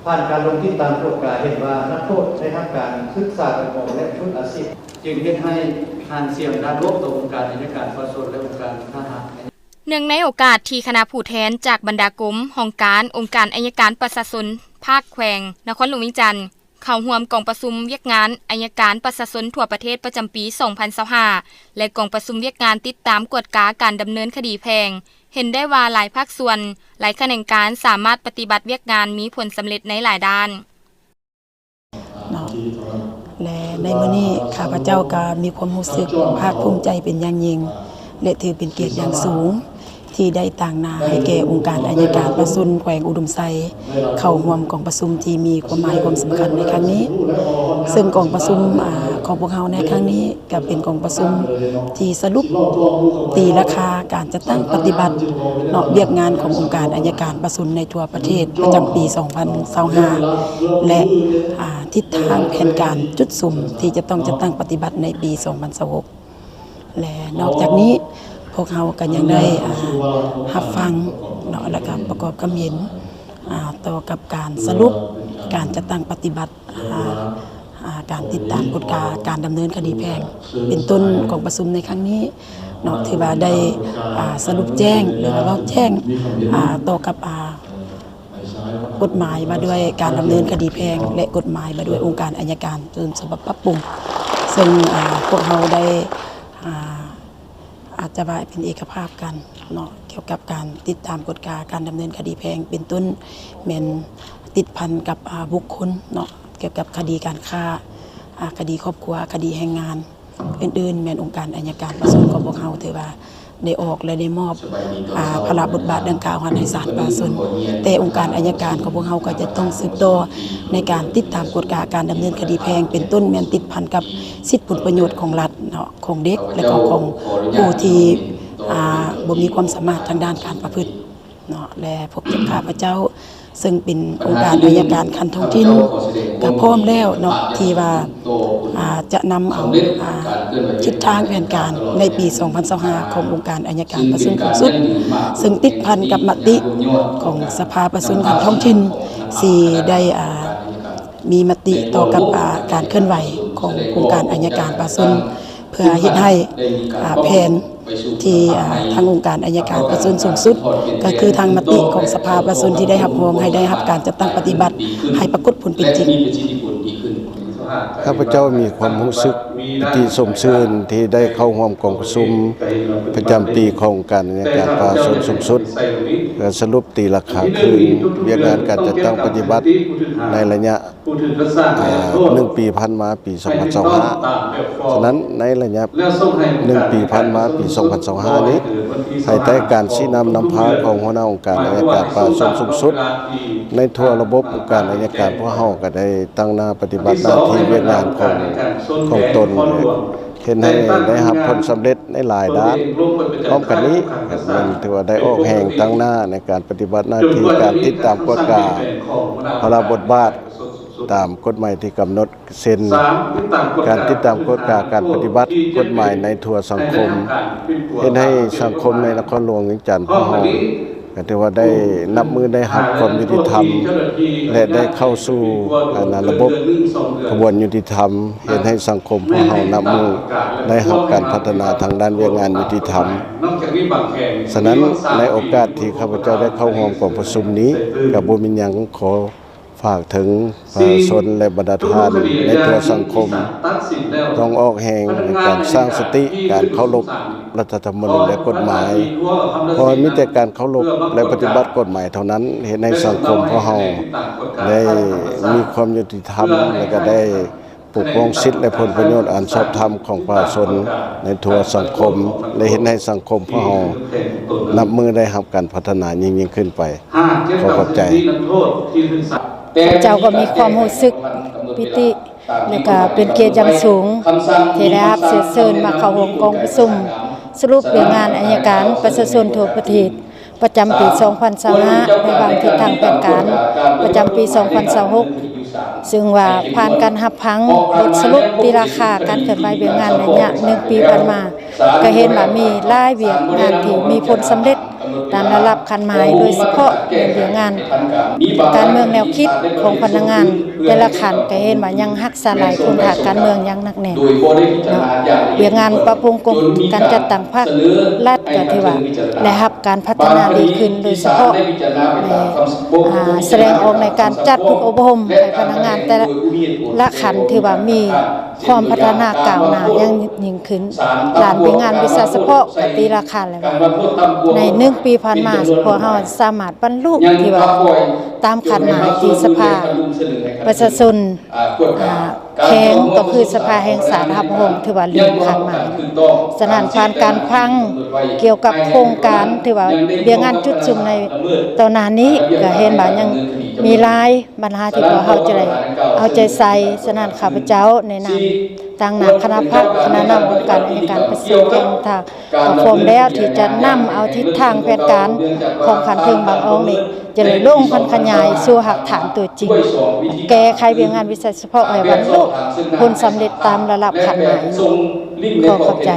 ຜ່ານການລົງຕິດຕາມກວດກາເຫັນວ່ານັກໂທດໄດ້ຮັບການສຶກສາອົບຮົມ ແລະ ຝຶກອາຊີບ ຈຶ່ງເຮັດໃຫ້ຖານສຽງດ້ານລວມຂອງອົງການໄອຍະການປະຊາຊົນ ແລະ ອົງການທະຫານ. ເນື່ອງໃນໂອກາດທີ່ຄະນະຜູ້ແທນຈາກບັນດາກົມ, ຫ້ອງການ, ອົງການໄອຍະການປະຊາຊົນພາກແຂວງນະຄອນຫຼວງວຽງຈັນ ເຂົ້າຮ່ວມກອງປະຊຸມວຽກງານໄອຍະການປະຊາຊົນທົ່ວປະເທດປະຈຳປີສອງພັນຊາວຫ້າ ແລະ ກອງປະຊຸມວຽກງານຕິດຕາມກວດກາການດຳເນີນຄະດີແພ່ງ ເຫັນໄດ້ວ່າຫຼາຍພາກສ່ວນ, ຫຼາຍຂະແໜງການສາມາດປະຕິບັດວຽກງານມີຜົນສຳເລັດໃນຫຼາຍດ້ານ. ເນາະ ແລະ ໃນມື້ນີ້ຂ້າພະເຈົ້າກໍມີຄວາມຮູ້ສຶກພາກພູມໃຈເປັນຢ່າງຍິ່ງ ແລະ ຖືເປັນກຽດຢ່າງສູງ ທີ່ໄດ້ຕາງໜ້າໃຫ້ແກ່ອົງການໄອຍະການປະຊາຊົນແຂວງອຸດົມໄຊ ເຂົ້າຮ່ວມກອງປະຊຸມທີ່ມີຄວາມໝາຍຄວາມສຳຄັນໃນຄັ້ງນີ້. ເຊິ່ງກອງປະຊຸມ ອາ ຂອງພວກເຮົາໃນຄັ້ງນີ້ ກໍເປັນກອງປະຊຸມທີ່ສະຫຼຸບຕີລາຄາການຈັດຕັ້ງປະຕິບັດເນາະ ວຽກງານຂອງອົງການໄອຍະການປະຊາຊົນໃນທົ່ວປະເທດປະຈຳປີສອງພັນຊາວຫ້າ ແລະ ອາ ທິດທາງແຜນການຈຸດສຸມທີ່ຈະຕ້ອງຈັດຕັ້ງປະຕິບັດໃນປີສອງພັນຊາວຫົກ ແລະ ນອກຈາກນີ້ ພວກເຮົາກໍຍັງໄດ້ ອາ ຮັບຟັງເນາະ ແລະ ກໍປະກອບຄຳເຫັນ ອາ ຕໍ່ກັບການສະຫຼຸບການຈັດຕັ້ງປະຕິບັດ ອາ ອາ ການຕິດຕາມກວດກາການດຳເນີນຄະດີແພ່ງ ເປັນຕົ້ນກອງປະຊຸມໃນຄັ້ງນີ້ເນາະ ຖືວ່າໄດ້ ອາ ສະຫຼຸບແຈ້ງ ຫຼືວ່າເວົ້າແຈ້ງ ອາ ຕໍ່ກັບ ອາ ກົດໝາຍວ່າດ້ວຍການດຳເນີນຄະດີແພ່ງ ແລະ ກົດໝາຍວ່າດ້ວຍອົງການໄອຍະການ ເປັນສະບັບປັບປຸງ ເຊິ່ງ ອາ ພວກເຮົາໄດ້ ອາ ອາດຈະວ່າເປັນເອກະພາບກັນເນາະ ກ່ຽວກັບການຕິດຕາມກວດກາການດຳເນີນຄະດີແພ່ງ ເປັນຕົ້ນແມ່ນຕິດພັນກັບ ອາ ບຸກຄົນເນາະ ກ່ຽວກັບຄະດີການຄ້າ ອາ ຄະດີຄອບຄົວ ຄະດີແຮງງານ ອື່ນໆ ແມ່ນອົງການໄອຍະການປະຊາຊົນຂອງພວກເຮົາ ຖືວ່າໄດ້ອອກ ແລະ ໄດ້ມອບ ອາ ພາລະບົດບາດດັ່ງກ່າວຫັ້ນໃຫ້ສານປະຊາຊົນ. ແຕ່ອົງການໄອຍະການຂອງພວກເຮົາກໍຈະຕ້ອງສືບຕໍ່ໃນການຕິດຕາມກວດກາການດຳເນີນຄະດີແພ່ງ ເປັນຕົ້ນແມ່ນຕິດພັນກັບສິດຜົນປະໂຫຍດຂອງລັດເນາະ ຂອງເດັກ ແລະ ກໍຂອງຜູ້ທີ່ ອາ ບໍ່ມີຄວາມສາມາດທາງດ້ານການປະພຶດ ເນາະ ແລະ ພົບກັບຂ້າພະເຈົ້າ ເຊິ່ງເປັນອົງການໄອຍະການຂັ້ນທ້ອງຖິ່ນ ກໍພ້ອມແລ້ວເນາະ ທີ່ວ່າ ອາ ຈະນຳເອົາ ອາ ທິດທາງແຜນການໃນປີສອງພັນຊາວຫ້າ ຂອງອົງການໄອຍະການປະຊາຊົນສູງສຸດ ເຊິ່ງຕິດພັນກັບມະຕິຂອງສະພາປະຊາຊົນຂັ້ນທ້ອງຖິ່ນ ທີ່ໄດ້ ອາ ມີມະຕິຕໍ່ກັບ ອາ ການເຄື່ອນໄຫວຂອງອົງການໄອຍະການປະຊາຊົນ ເພື່ອເຮັດໃຫ້ ອາ ແຜນ ທີ່ ອາ ທາງອົງການໄອຍະການປະຊາຊົນສູງສຸດ ກໍຄືທາງມະຕິຂອງສະພາປະຊາຊົນທີ່ໄດ້ຮັບຮອງໃຫ້ໄດ້ຮັບການຈັດຕັ້ງປະຕິບັດໃຫ້ປາກົດຜົນເປັນຈິງ. ຂ້າພະເຈົ້າມີຄວາມຮູ້ສຶກປີຕິຊົມຊື່ນທີ່ໄດ້ເຂົ້າຮ່ວມກອງປະຊຸມປະຈຳປີຂອງອົງການໄອຍະການປະຊາຊົນສູງສຸດ ເພື່ອສະຫຼຸບຕີລາຄາຄືນວຽກງານການຈັດຕັ້ງປະຕິບັດໃນໄລຍະ ອາ ໜຶ່ງປີຜ່ານມາ ປີສອງພັນຊາວຫ້າ. ສະນັ້ນ ໃນໄລຍະໜຶ່ງປີຜ່ານມາ ປີສອງພັນຊາວຫ້ານີ້ ພາຍໃຕ້ການຊີ້ນຳນຳພາຂອງຫົວໜ້າອົງການໄອຍະການປະຊາຊົນສູງສຸດ ໃນທົ່ວລະບົບອົງການໄອຍະການ ພວກເຮົາກໍໄດ້ຕັ້ງໜ້າປະຕິບັດໜ້າທີ່ວຽກງານຂອງ ຂອງຕົນ ເຮັດໃຫ້ໄດ້ຮັບຜົນສຳເລັດໃນຫຼາຍດ້ານ. ພ້ອມກັນນີ້ ແມ່ນຖືວ່າໄດ້ອອກແຮງຕັ້ງໜ້າໃນການປະຕິບັດໜ້າທີ່ການຕິດຕາມກວດກາພາລະບົດບາດຕາມກົດໝາຍທີ່ກຳນົດ ເຊັ່ນ ການຕິດຕາມກວດກາການປະຕິບັດກົດໝາຍໃນທົ່ວສັງຄົມ ເຮັດໃຫ້ສັງຄົມໃນນະຄອນຫຼວງວຽງຈັນຂອງເຮົາ ກໍຖືວ່າໄດ້ນັບມື້ໄດ້ຮັບຄວາມຍຸຕິທຳ ແລະ ໄດ້ເຂົ້າສູ່ ອັນນະ ລະບົບຂະບວນຍຸຕິທຳ ເຮັດໃຫ້ສັງຄົມຂອງເຮົານັບມື້ໄດ້ຮັບການພັດທະນາທາງດ້ານວຽກງານຍຸຕິທຳ. ສະນັ້ນ ໃນໂອກາດທີ່ຂ້າພະເຈົ້າໄດ້ເຂົ້າຮ່ວມກອງປະຊຸມນີ້ ກໍບໍ່ມີຫຍັງຂໍ ຝາກເຖິງປະຊາຊົນ ແລະ ບັນດາທ່ານໃນທົ່ວສັງຄົມ ຕ້ອງອອກແຮງໃນການສ້າງສະຕິ ການເຄົາລົບລັດຖະທຳມະນູນ ແລະ ກົດໝາຍ ເພາະມີແຕ່ການເຄົາລົບ ແລະ ປະຕິບັດກົດໝາຍເທົ່ານັ້ນ ເຮັດໃຫ້ສັງຄົມຂອງເຮົາໄດ້ມີຄວາມຍຸຕິທຳ ແລະ ກໍໄດ້ ປົກປ້ອງສິດ ແລະ ຜົນປະໂຫຍດອັນຊອບທຳຂອງປະຊາຊົນໃນທົ່ວສັງຄົມ ແລະ ເຮັດໃຫ້ສັງຄົມຂອງເຮົານັບມື້ໄດ້ຮັບການພັດທະນາຍິ່ງໆຂຶ້ນໄປ. ຂໍຂອບໃຈ. ເຈົ້າກໍມີຄວາມຮູ້ສຶກປີຕິ ແລະ ກະເປັນກຽດຢ່າງສູງ ທີ່ໄດ້ຮັບເຊື້ອເຊີນມາເຂົ້າຮ່ວມກອງປະຊຸມສະຫຼຸບວຽກງານໄອຍະການປະຊາຊົນທົ່ວປະເທດ ປະຈຳປີສອງພັນຊາວຫ້າ ໃນບາງທິດທາງແຜນການປະຈຳປີສອງພັນຊາວຫົກ ຊຶ່ງວ່າຜ່ານການຮັບຟັງບົດສະຫຼຸບຕີລາຄາການເຄື່ອນໄຫວວຽກງານໄລຍະໜຶ່ງປີຜ່ານມາ ກໍເຫັນວ່າມີຫຼາຍວຽກງານທີ່ມີຜົນສຳເລັດ ຕາມລະດັບຂັ້ນໝາຍ ໂດຍສະເພາະວຽກງານການເມືອງແນວຄິດຂອງພະນັກງານແຕ່ລະຂັ້ນ ກໍເຫັນວ່າຍັງຮັກສາຫຼາຍໂຄງການການເມືອງຢ່າງໜັກແໜ້ນເນາະ. ວຽກງານປັບປຸງກົງການຈັດຕັ້ງພັກລັດກໍຖືວ່າໄດ້ຮັບການພັດທະນາດີຂຶ້ນ ໂດຍສະເພາະ ອາ ສະແດງອອກໃນການຈັດຝຶກອົບຮົມໃຫ້ພະນັກງານແຕ່ລະຂັ້ນ ຖືວ່າມີຄວາມພັດທະນາກ້າວໜ້າຢ່າງ ຂຶ້ນ. ດ້ານວຽກງານວິຊາສະເພາະກໍຕີລາຄາແລ້ວວ່າ ໃນໜຶ່ງປີຜ່ານມາ ພວກເຮົາສາມາດບັນລຸທີ່ວ່າຕາມຄາດໝາຍທີ່ສະພາປະຊາຊົນ ອາ ແຂວງ ກໍຄືສະພາແຫ່ງຊາດຮັບຮອງ ຖືວ່າເລື່ອນຄາດໝາຍ. ສະນັ້ນ ຜ່ານການຟັງກ່ຽວກັບໂຄງການ ຖືວ່າວຽກງານຈຸດສຸມໃນຕໍ່ໜ້ານີ້ ກໍເຫັນວ່າຍັງມີຫຼາຍ ບັນຫາທີ່ພວກເຮົາຈະໄດ້ເອົາໃຈໃສ່. ສະນັ້ນ ຂ້າພະເຈົ້າໃນນາມຕາງໜ້າຄະນະພັກ ຄະນະນຳອົງການອັຍການປະຊາຊົນແຂວງທາງ ກໍພ້ອມແລ້ວທີ່ຈະນຳເອົາທິດທາງແຜນການຂອງຂັ້ນເທິງບາງອອງນີ້ ຈະໄດ້ລົງພັນຂະຫຍາຍສູ່ຮາກຖານຕົວຈິງ ແກ້ໄຂວຽກງານວິຊາສະເພາະໃຫ້ບັນລຸຜົນສຳເລັດຕາມລະດັບຂັ້ນໝາຍເນາະ. ຂໍຂອບໃຈ.